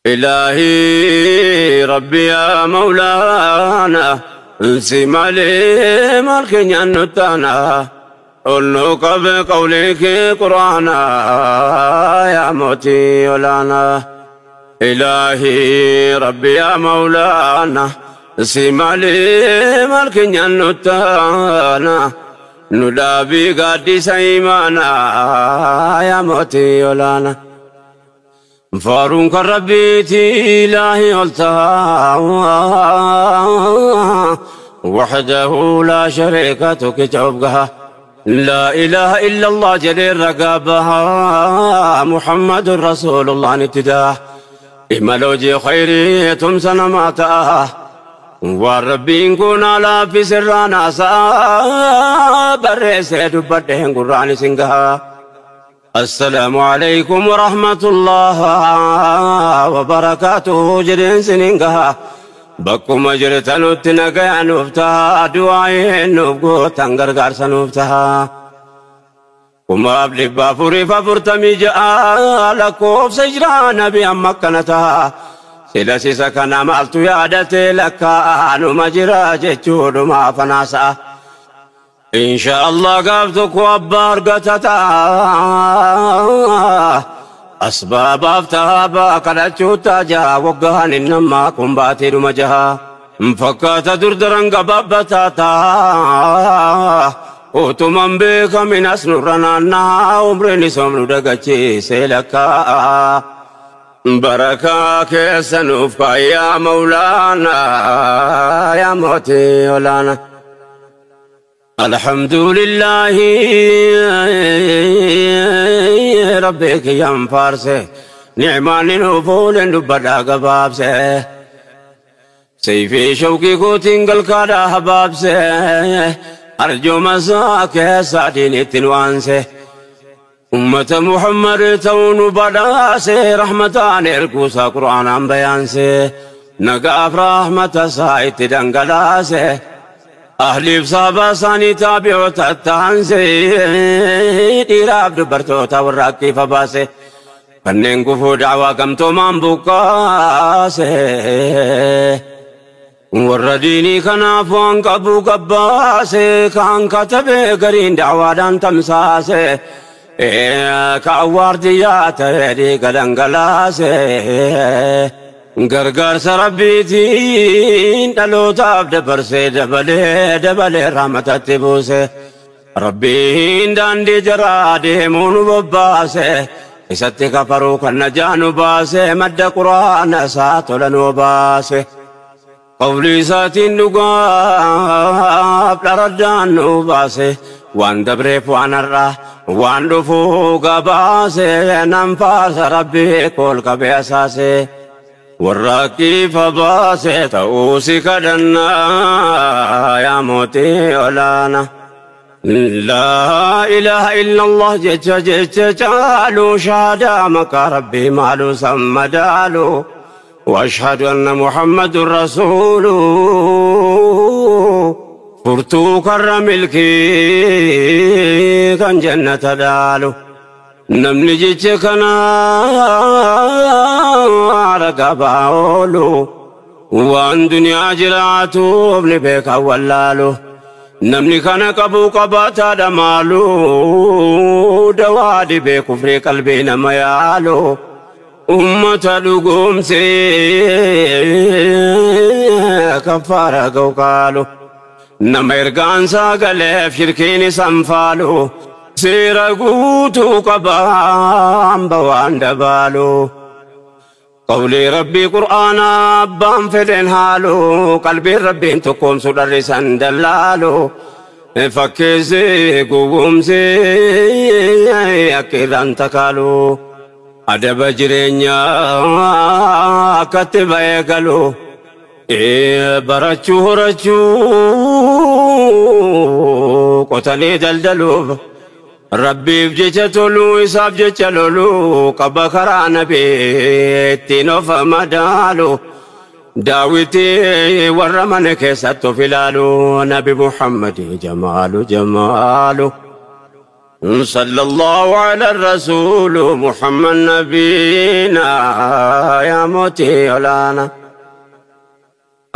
إلهي ربي يا مولانا سمالي مالك نتانا قلنك بقولك قرآنا يا موتي ولانا. إلهي ربي يا مولانا سمالي مالك نتانا ندابي قادي سيمانا يا موتي ولانا. فارونك ربيتي إلهي قلتها وحده لا شريك تكتبها لا إله إلا الله جليل رقابها محمد رسول الله نتداه إمالوجي خيري تمسنا ماتاه والربي نكون على في سرانا بريس دبتين قرآن سنگها. السلام عليكم ورحمة الله وبركاته جرين سننقها بكم أجرتنو تنقيا نفتها دعائي نفقو تنقرقار سنفتها وما أبلي بافوري فافرتمي جاء لكوف سجران بأمكنتها سلسي سكنا مالتو يادتي لك نمجرى جتشود ما فناسا إن شاء الله قابتك وأبار قتتا أسباب أفتها قلتشوتا جا وقهن إنما كن باتر مجها فكات دردرن قبابتاتا وتمن بك من أسنرنا عمرني سمر دقتي سيلكا بركة كيسنوفك يا مولانا يا موتي ولانا. الحمد لله ربك يا فارسه نعمان نفول نبدا قبابسه سيفي شوقي كوتين قلقادا حبابسه أرجو مساك سعدين تنوانسه أمة محمد تون بداسه رحمتان إرقوسا قرآن بيانسه نقاف رحمة سايت دنقلاسه أهلي بصابة ساني تابعو تتانسي ديراب دبرتو تورقي فباسي فنين كفو دعوة كمتو من بقاسي ورديني كنافوان قبو قباسي كان كتبي قرين دعوة دان تمساسي كأوار ديات دي قدنقلاسي gargaarsa rabbiitiin dhalootaaf dabarsee dabalee dabalee rahmatatti buuse rabbiin daandii jaraa deemuu nu bobbaase isatti kafaruu kan najaa nu baase madda quraana isaa tola nu baase qawlii isaatiin dhugaaf dharaddaan nu baase waan dabreef waan har'aa waan dhufuu gabaase nan faarsa rabbii kool qabee asaase والراكي فباسي تأوسي كدنا يا موتي ولانا. لا إله إلا الله جج جج جالو شهادة مكا ربي مالو سمدالو وأشهد أن محمد رسول فرتو كرم ملكي كان جنة دالو نمني جيتش كنا رقبا أولو وان دنيا جراتو ابن بيك ولالو نمني كان قبو قباتا دمالو دوادي بيك في قلبي نميالو أمة لقوم سي كفارة قوقالو نميرقان ساقلف شركيني سنفالو سيرا قوتو قبام بوان دبالو قولي ربي قرآن أبام فدين هالو قلبي ربي انتقوم سدر سندلالو فكيسي قومسي أكيدان تكالو أدب جرينيا كتب يقلو برچو رچو قتني دلدلو ربي بجيتلو إساب جيتلو قبخرا نبي تنوف مدالو داوتي ورمن كيساتو فلالو نبي محمد جمالو جمالو صلى الله على الرسول محمد نبينا يا yaa mootii olaana.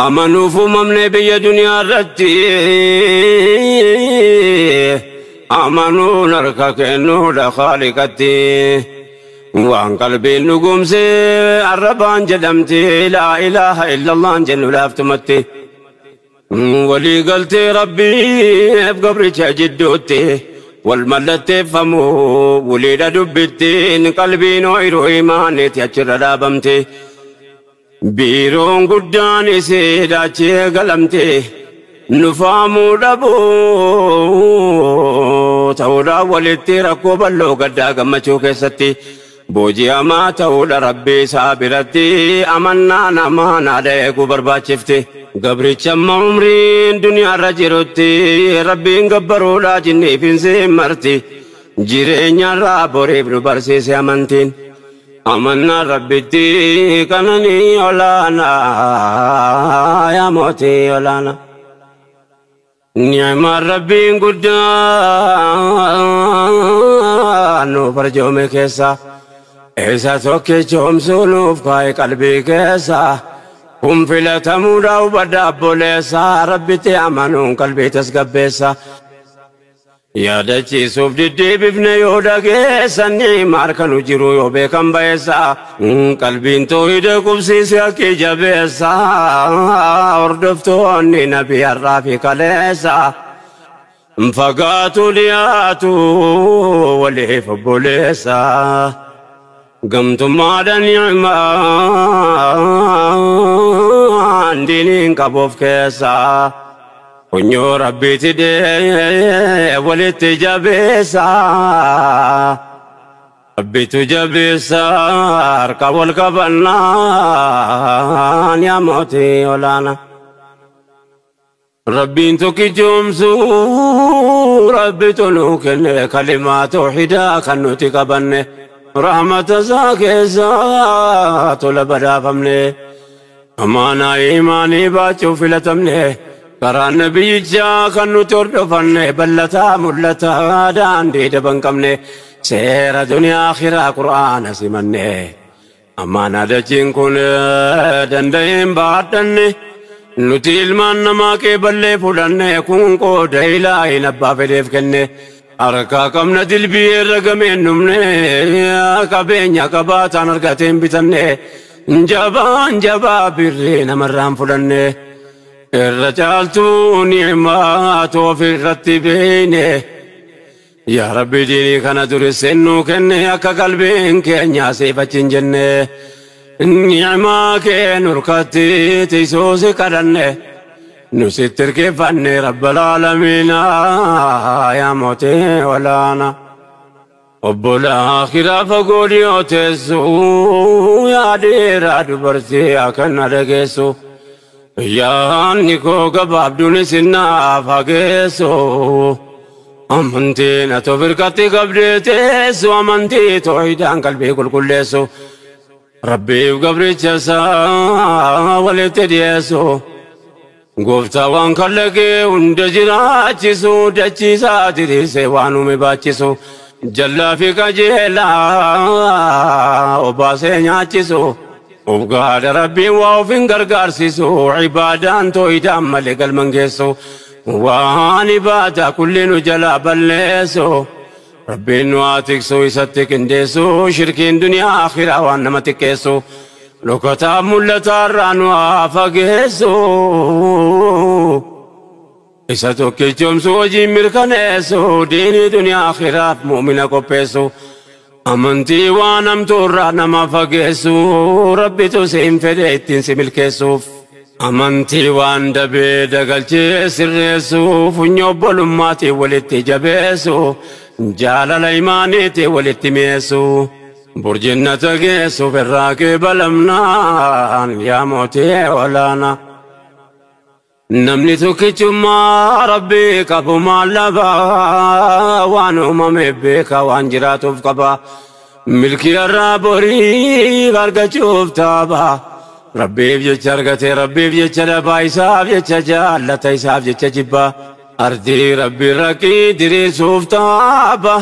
Amanuuf uumamne biyya duniyaa irratti amanuun harka kennuudha Khaaliqatti. Waan qalbiin dhugumsee arrabaan jedhamti laa ilaaha illallaan jennu laaftumatti. Walii galtee Rabbiif gabricha jidduutti wal mallatteeffamu wuliidha dubbittiin qalbiin ooyiruu imaaniiti achirra dhaabamti. Biiroon guddaan isii daachee galamte nufaamuu dhabuu ta'uudhaan walitti rakkoo bal'oo gaddaa gammachuu keessatti booji'amaa ta'uudha Rabbii isaa biratti amannaa namaa naada eeguu barbaachifte. Gabricha amma umriin duniyaarra jirutti Rabbiin gabbaruudha jinniif hin marti jireenyarraa boriif nu barsiise amantiin. Amannaa Rabbitti qananii olaanaa yaa mootii olaanaa. Ni'maan Rabbiin guddaan nuuf arjoome keessa isa tokkichoomsuu nuuf kaa'e qalbii keessa kun filatamuudha hubadha obboleessa Rabbitti amanuun qalbii tasgabbeessa. Yaadachiisuuf diddiibifne yoo dhageessan ni'ima harka nu jiru yoo beekan ba'eessa. Qalbiin toohida qubsiise haqqi jabeessa. Hordoftoonni nabii har'aa fi kaleessa. Fagaatu dhiyaatu waliif obboleessa. Gamtummaadha ni'imaan diiniin qabuuf keessa. Funyoo Rabbiitti dee walitti jabeessa. Rabbitu jabeessa harka wal qabannaan yaa mootii olaanaa. Rabbiin tokkichoomsuu Rabbitu nuu kenne kalimaa toohidaa kan nuti qabanne. Rahmata isaa keessaa tola badhaafamne. Amaanaa imaanii baachuuf filatamne. Karaa nabiyyichaa kan nuti hordofanne bal'ataa mul'ataa daandii daban qabne seera duniyaa akhiraa Qur'aana simanne. Amaanaa dachiin kun danda'een baadhanne nuti ilmaan namaa qeeballee fudhanne kun qooda ilaahin abbaa fedheef kenne. Harkaa qabna dilbii irra gameen dhumne qabeenya qabaataan argateen bitanne jabaan jabaa birrii namarraan fudhanne. Irra caaltuu ni'imaa ofirratti beeyne. Yaa Rabbi diinii kana duriseen nuu kenne akka qalbiin keenya siif achi hin jenne. Ni'imaa kee nurkatti tiisuusi kadhanne. Nu sitti hirkifanne Rabbal aalamiinaa yaa mootii olaanaa. Obbolaa akhiraa fagoo dhiyoo teessu yaa dhiiraa dubartii akkan dhageessu. Yaanni koo gabaabduun isin naaf hageessu. Amantiin ati of hirkatti qabdee teessu amantii toohidaan qalbii qulqulleessu. Rabbiif gabricha isaa walitti dhiyeessu. Gooftaa waan kalaqee hunda jiraachisu dachiisaa diriirsee waan uume baachisu. Jallaa fi qajeelaa obaasee nyaachisu. Ufgaadha Rabbiin waa of hin gargaarsisu ibaadaan toohidaan malee galman geessu. Waan ibaadaa kulli nu jalaa balleessu. Rabbiin nu haa tiksu isatti qindeessu shirkiin duniyaa akhiraa waan nama xiqqeessu. Dhokataa mul'ataa irraa nu haa fageessu. Isa tokkichoomsu hojii mirkaneessu diinii duniyaa akhiraaf mu'mina qopheessu. Amantii waan hamtuu irraa nama fageessu Rabbitu siin fedhe ittiin si milkeessuuf. Amantii waan dabee dagalchee sirreessu funyoo obbolummaatiin walitti jabeessu jaalala imaaniitiin walitti mi'eessu. Burjinnata geessuuf irraa qeebalamnaan yaa mootii olaanaa. Namni tokkichummaa Rabbii qabu maal dhabaa waan uumameef beeka waan jiraatuuf qaba. Milkii irraa boriif argachuuf taaba. Rabbiif jecha argate Rabbiif jecha dhabaa isaaf jecha jaallata isaaf jecha jibba. Ardii Rabbii rakkii diriirsuuf taaba.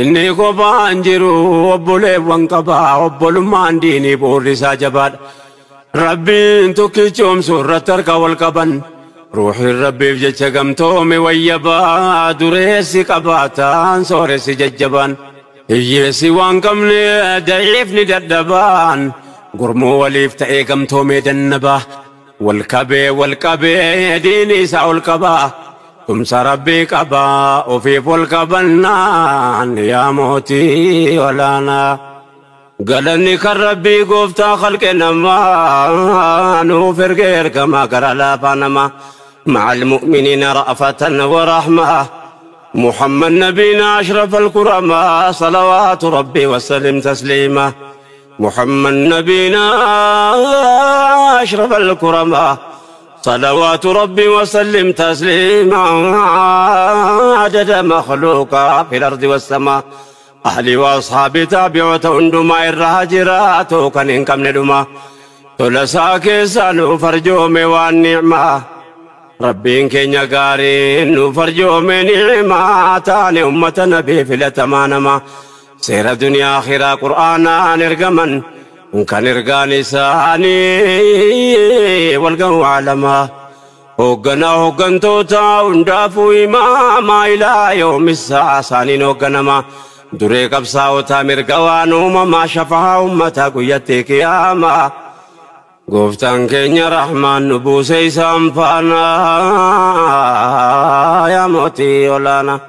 Inni kophaan jiru obboleewwan qabaa obbolummaan diinii bu'uurri isaa jabaadha. Rabbiin tokkichoomsu irratti harka wal qaban. Ruuxiin Rabbiif jecha gamtoome wayyabaa dureessi qabaataan sooressi jajjabaan. Hiyyeessi waan qabne daciifni dadhabaan gurmuu waliif ta'ee gamtoomee dannabaa. Wal qabee wal qabee diinii isaa ol qabaa. Tumsa Rabbii qabaa ofiif wal qabannaan yaa mootii olaanaa. Galanni kan Rabbii gooftaa khalqe namaa nuuf erge ergamaa gara laafaa namaa. مع المؤمنين رأفة ورحمة محمد نبينا أشرف الكرماء صلوات ربي وسلم تسليما. محمد نبينا أشرف الكرماء صلوات ربي وسلم تسليما. عدد مخلوقا في الأرض والسماء أهلي وأصحابي تابعوا عندما الرهاجرات كان إنكم ندما تلسا كيسانو فرجومي والنعمة. ربين كينيا غارين فرجومي نعمة تاني أمة نبي في الأتمانما سير دنيا آخرة قرآنا نرقمن كان إرقاني ساني والقو عالما هوغنا هوغن توتا وندافو إماما إلى يوم الساعة ساني نوغنما دري قبصاوتا مرقوان أمما شفاها أمتا قيتي قياما. Gooftaan keenya Rahmaan nu buuse isaan faana yaa mootii olaanaa.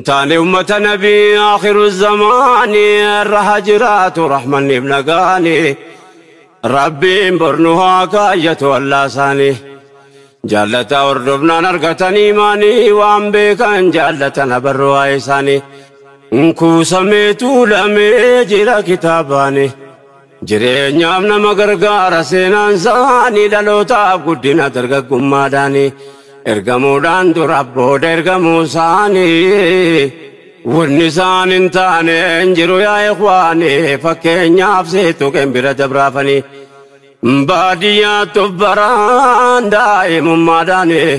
Taane ummata nabii akhiru zamaanii irra haa jiraatu Rahmanniif nagaanii. Rabbiin bornu haa kaayyatu allaa isaanii. Jaallata hordofnaan argatan imaanii waan beekan jaallatan abarru waa'ee isaanii. Kuusamee tuulamee jira kitaabaanii. Jireenyaaf nama gargaara seenaan isaanii dhalootaaf guddina dargaggummaadhaanii. Ergamuudhaan dura booda ergamuu isaanii. Wanni isaan hin taane hin jiru yaa ikhwaanii fakkeenyaaf seetu qembira dabraafanii. Baadiyyaatti of baraan daa'imummaadhaanii.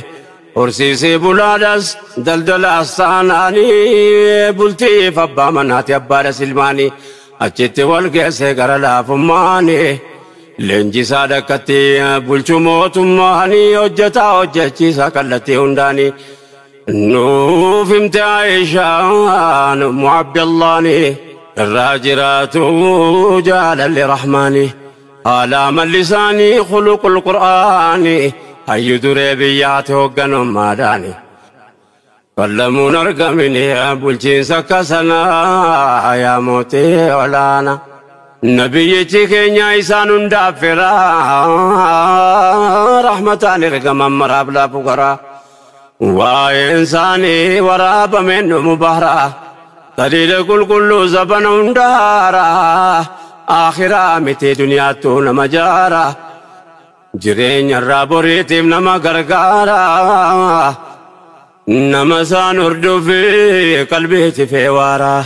Horsiisee bulaadhas daldalaas taanaanii bultiif abbaa manaati abbaadhas ilmaanii. Achitti wal geesse gara laafummaanii leenjisaa dhakkatti bulchuu mootummaanii hojjetaa hojjechiisaa kallattii hundaanii. Nuuf himte Aayishaan Ummu Abdallaanii irraa jiraatu jaalalli Rahmaanii. Haala amalli isaanii khuluqul Qur'aanii hayyu duree biyyaati hoogganummaadhaanii. Fallamuun argamini bulchiinsa akka sanaa yaa mootii olaanaa. Nabiyyichi keenya isaan hundaaf firaa rahmataan ergaman maraaf laafu garaa. Waa'een isaanii waraabameen dhumu bahraa saliila qulqulluu zabana hundaaraa akhiraa miti duniyaattuu nama jaaraa. Jireenya irraa boriitiif nama gargaaraa. Nama isaan hordofee qalbiitti feewaaraa.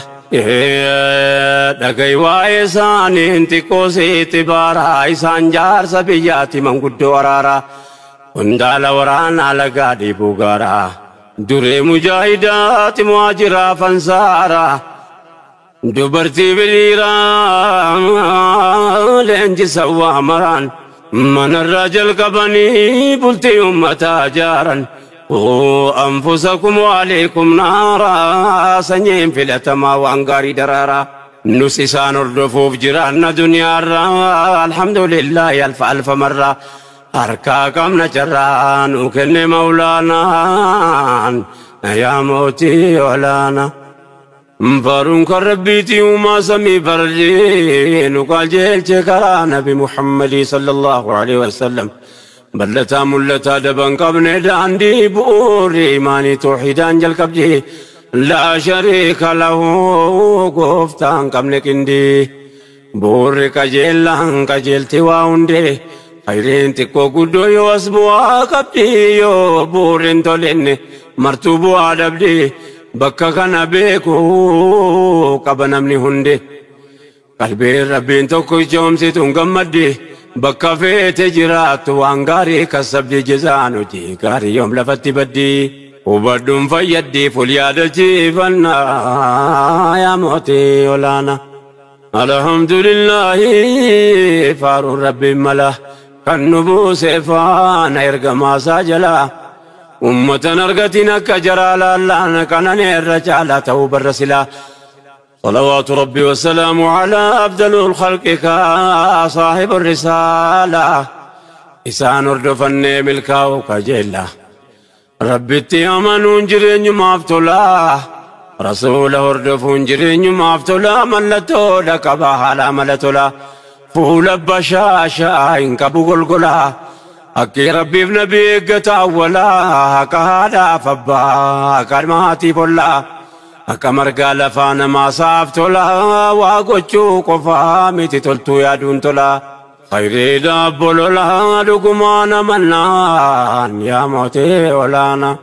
Dhagahi waa'ee isaaniin xiqqoo sitti baaraa isaan jaarsa biyyaatti manguddoo araaraa. Hundaala waraanaa lagaa dhiibuu gaaraa. Duree mujaahidaati muhaajiraa fansaaraa. Dubartii biliiraa leenjisa waa maraan. Manarraa jalqabanii bultii uummataa jaaran. قوا أنفسكم وعليكم نارا سنين في الأتما وأنقاري درارا نسيسان الرفوف جيران دنيا الحمد لله ألف ألف مرة أركاكم نجران وكن مولانا يا موتي ولانا فارونك ربيتي وما سمي فرجين وقال جيل كرا نبي محمد صلى الله عليه وسلم بلتا ملتا دبن قبن داندي بوري إيماني توحيدان جل قبجي لا شريك له قفتان قبن كندي بوري كجيلان كجيلتي واوندي خيرين تكو قدو يوسبوا قبدي يو بورين تولين مرتوبوا عدبدي بكا كان بيكو قبن أمني هندي قلبي ربين توكو جومسي تنقمدي bakka feete jiraattu waan gaarii kasabdi jezaan hojii gaarii yoom lafatti baddi. Hubadhuun fayyaddiif ol yaadachiifannaa yaa mootii olaanaa. Alhamdulillahi faaruun rabbiin mala kan nu buuse faana ergamaa isaa jalaa. Ummatan argatiin akka jaraa laallaan kananeerra caalaa ta'uu barra silaa. صلوات ربي والسلام على أفضل الخلق صاحب الرسالة إسان أردفني ملكاو كجيلا ربي تيامنون جرين مافتولا رسوله أردفون جرين مافتولا ملتو لك بحالا ملتولا فول بشاشا إنك بقلقلا أكي ربي بنبيك تأولا كهذا فبا كرماتي فلا Akka margaa lafaa namaa saaf tola waa gochuu qofaa miti toltuu yaaduun tola. Khayriidha bololaa dhugumaan amannaan yaa mootii olaanaa.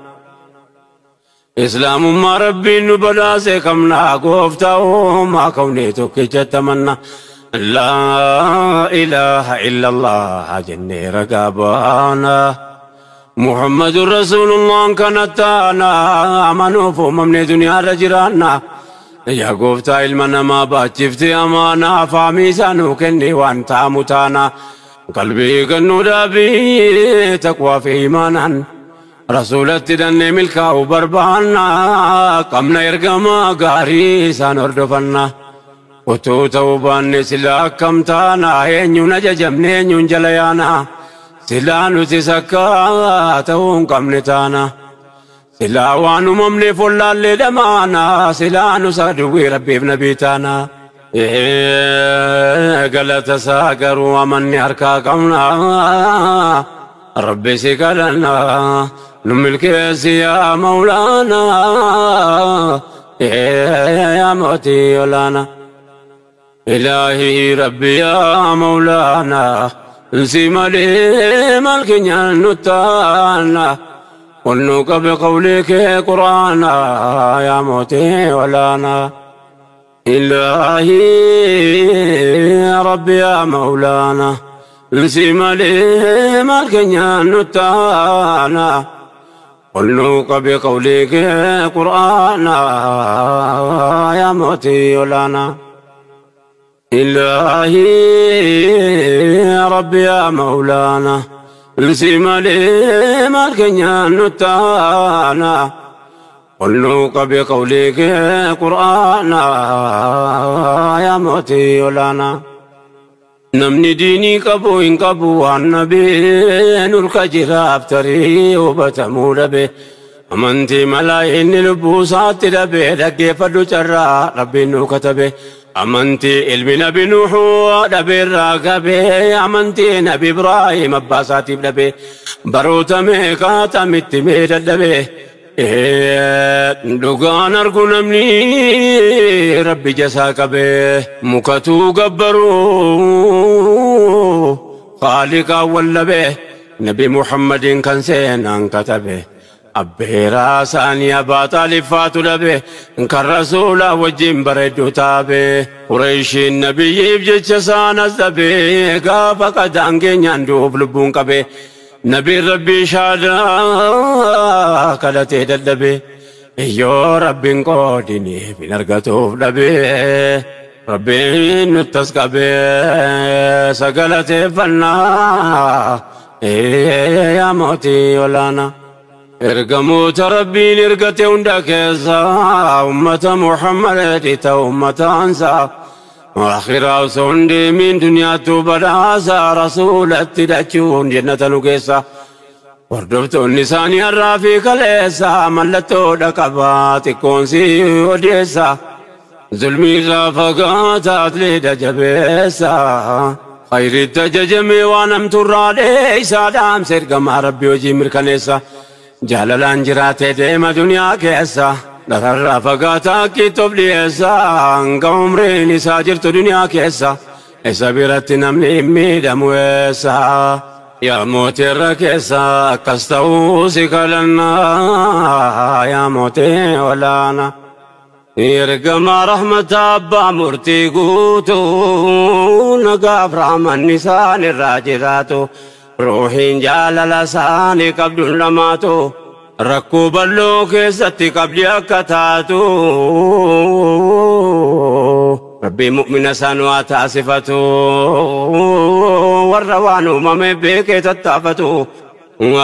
Islaamummaa rabbiin nu badhaase qabnaa gooftaa uumaa kawnee tokkichatti amanna. Laa ilaaha illallah jennee ragaa baana. محمد رسول الله كانت أنا أمانوف وممني دنيا رجرانا يا قفتا علمنا ما باتشفتي أمانا فاميسانو كني وانتا متانا قلبي كنو دابي تقوى في إيمانا رسولتي دني ملكا وبربانا قمنا يرقما قاريسان اردفنا وتوتا وباني سلا كمتانا ينيو نججمني ينيو جليانا Silaa nuti sakkaa ta'uun qabne taana. Silaa waan uumamne follaallee dhamaana. Silaa nu saduwwii rabbiif nabii taana. Galata isaa garuu amanni harkaa qabna. Rabbi si kadhanna. Nu milkeessi yaa Mawlaana. Yaa mootii olaanaa. Ilaahii rabbi yaa Mawlaana. انسي مالي مالك نتانا ونوك بقولك قرآنا يا موتي ولانا إلهي يا ربي يا مولانا انسي مالي مالك نتانا ونوك بقولك قرآنا يا موتي ولانا إلهي يا ربي يا مولانا انسي مالي مالك نتانا ونوك بقولك قرآنا يا موتي ولانا نمني ديني قبو إن قبو النبي نورك جراب تري وبتمور به أمنتي ملايين لبوسات ربي رقي فدو جرى ربي نوكتبه أمنتي علم نبي نوح نبي الراقبي أمنتي نبي إبراهيم أباساتي بنبي بروت ميقات متمير النبي دوغان أرجو نمني ربي جساك به مكتو قبرو خالق والنبي نبي محمد كان سينان كتبه أبيرا ساني أبا طالب فاتو لبه إنك الرسول وجين بردو تابه قريش النبي بجيش سانا الزبي قافا قد أنجين يندوب لبون قبه نبي ربي شادا كالتي دلبه يو ربي قودني بنرقتوف لبه ربي نتسقبه سقلتي فنا يا موتي ولانا ارقموت ربي نرقتي وندكيسا أمة محمد أمة أنسا وآخر سندي من دنيا تبداسا رسولة تدعون جنة نكيسا وردفت النسان الرافق ليسا ملتو دكبات كونسي وديسا ظلمي رافقات أتلي دجبيسا خير التججمي ونمت الراليسا دام سيرقم ربي وجي مركنيسا جالالان جراتي ديما دنيا كيسا لرافقاتا كتب ليسا انك عمري نساجرت دنيا كيسا إسا بيرت نمني ميدم ويسا يا موتي الركيسا كستوسك لنا يا موتي ولانا يرقم رحمة أبا مرتي قوتو نقاف رحمة النسان الراجراتو روحين جالال ساني قبل لماتو Rakkoo bal'oo keessatti qabdi akka taatu Rabbii mu'mina isaan waa taasifatu warra waan uumame beekee tattaafatu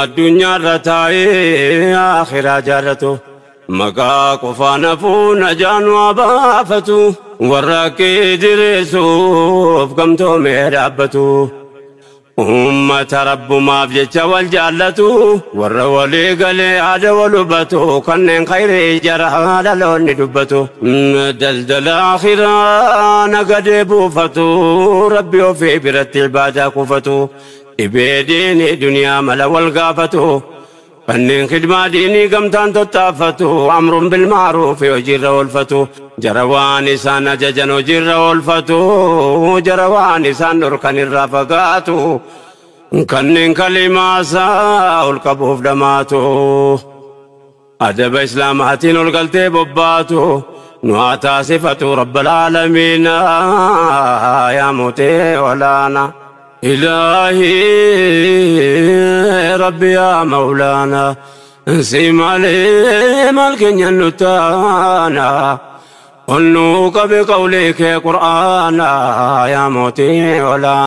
addunyaarra taa'ee akhiraa jaallatu maqaa qofaan hafuu najaan waa baafatu warra kee jireessuuf gamtoomee dhaabbatu. Ummata rabbumaaf jecha wal jaallatu warra walii galee aada wal hubatu kanneen khayrii jara dhaloonni dubbatu daldala akhiraa nagadee buufatu rabbi ofii biratti ibaadaa kuufatu dhibee diinii duniyaa mala wal gaafatu kanneen khidmaa diinii gamtaan tottaafatu amruun bilmaaruufi hojiirra oolfatu jara waan isaan ajajan hojiirra oolfatu jara waan isaan dhorkan irraa fagaatu kanneen kalimaasaa ol qabuuf dhamaatu adaba islaamaatiin ol galtee bobbaatu nu haa taasifatu rabbal aalamiina yaa mootee olaana. إلهي ربي يا مولانا سيمالي مالك ينتانا قلنوك بقولك قرآنا يا موتي ولا.